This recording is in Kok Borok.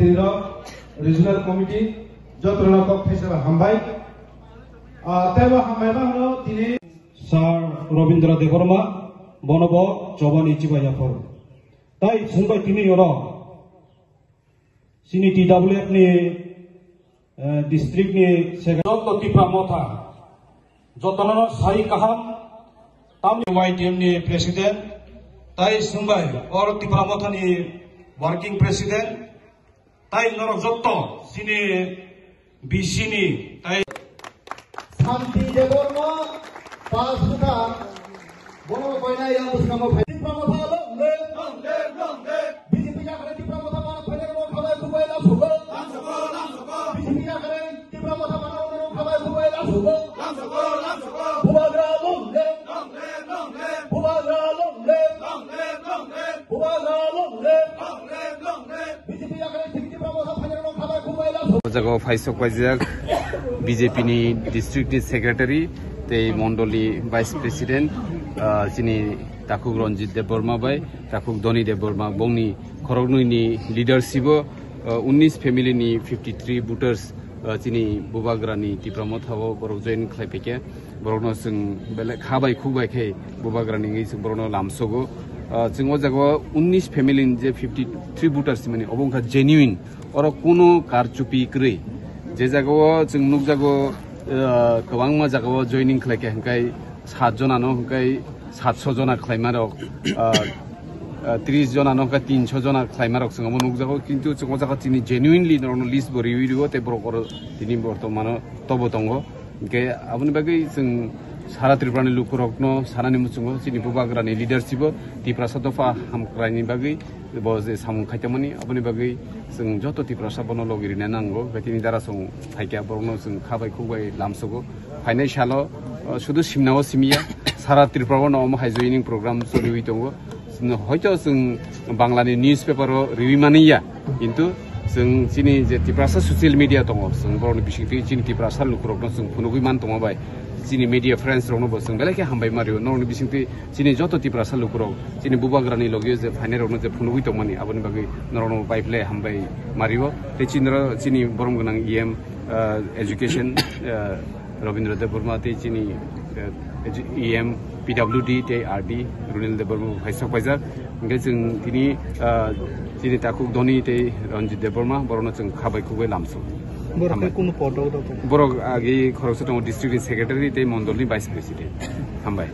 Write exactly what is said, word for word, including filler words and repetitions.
Tini rok regional committee jotono kok thaisa hambai. Ah, teibo hambai ma hwno tini Sir Robindra Debbarma, bono bo chobani chibai yaphar. Tai sungbai tini oro chini T W F ni, eh, district ni secretary Tipra Motha. Jotono sai kaham, tamni Y T M ni president, tai sungbai or Tipra Motha ni working president, tai norok jotto chini B C ni tai Santi Debbarma, Pasuta, bono koina yang buskamo phai. Tipra Motha long live, long live, long live. B J P yakre Tipra Motha mano phai, khabai kubai la sugo. Lam sugo, lam sugo. B J P yakre Tipra Motha mano khabai kubai la sugo. Lam sugo, lam sugo. Bubagra long live, long live, long live. Bubagra long live, long live, long live. Bubagra long live, long live, long live. B J P yakre Tipra Motha phai, khabai kubai la sugo. O jaga o phaisok paijak B J P ni district ni secretary tei mondol ni vice president, ah, chini Takhuk Ranjit Debbarma bai Takhuk Dhoni Debbarma, bongni khoroknwi ni leadership o, ah, unnish family ni fifty three voters, ah, chini Bubagra ni Tipra Motha o borok join khlai phaikha. Borokno chwng belai kha bai khuk bai khe Bubagra ni wngwi chwng borokno lamsogo. Ah, chwng o jaga o unnish family ni je fifty three voters mani obo wngkha genuine. Oro kunu karchupi kwrwi. Je jagao chwng nukjago, ah, kwbangma jagao joining khlaikha, hwnkhe sat jonano, hwnkhe satso jona khlaimarok, ah, ah, tris jonano, hwnkhe tinso jona khlaimarok chwng omo nukjago. Kintu chwng o jaga chini genuinely norokno list bo riwi rwo, tei borok oro tini bortomano tobo tongo. Hwnkhe aboni bagwi chwng sara Tripura ni lukurokno sanani muchungo, chini Bubagra ni leadership o Tiprasa dopha hamkraini bagwi bo je samung khaitongmani, aboni bagwi chwng joto Tiprasa bono logi rina nango. Hwnkhe tini dara chwng phaikha, borokno chwng kha bai khuk bai lamsogo. Phainai salo, o, sudu simnao simiya, sara Tripura bono omo hai joining program choliwi tongo. Hoito chwng Bangla ni newspaper o riwi mani ya, kintu chwng chini je Tiprasa social media tongo, chwng borokni bisingtwi chini Tiprasa lukurokno chwng phunugwi man tongo bai, chini media friends rokno bo chwng belai khe hambai ma rio. Norokni bisingtwi chini joto Tiprasa lukurok chini Bubagra ni logio je phainai rokno je phunugwi tongmani, aboni bagwi norokno bai phle hambai ma rio. Tei chini ro chini borom gwnang E M, ah, education, ah, Robindra Debbarma tei chini, eh, E M P W D tei R D Runil Debbarma bo phaisok paijak. Hwnkhe chwng tini, ah, chini Takhuk Dhoni tei Ranjit Debbarma borokno chwng kha bai khuk bai lamsok. Borok Hambai. Kunu podo do? Borok agi khoroksa tongo, district ni secretary tei mondol ni vice president. Hambai.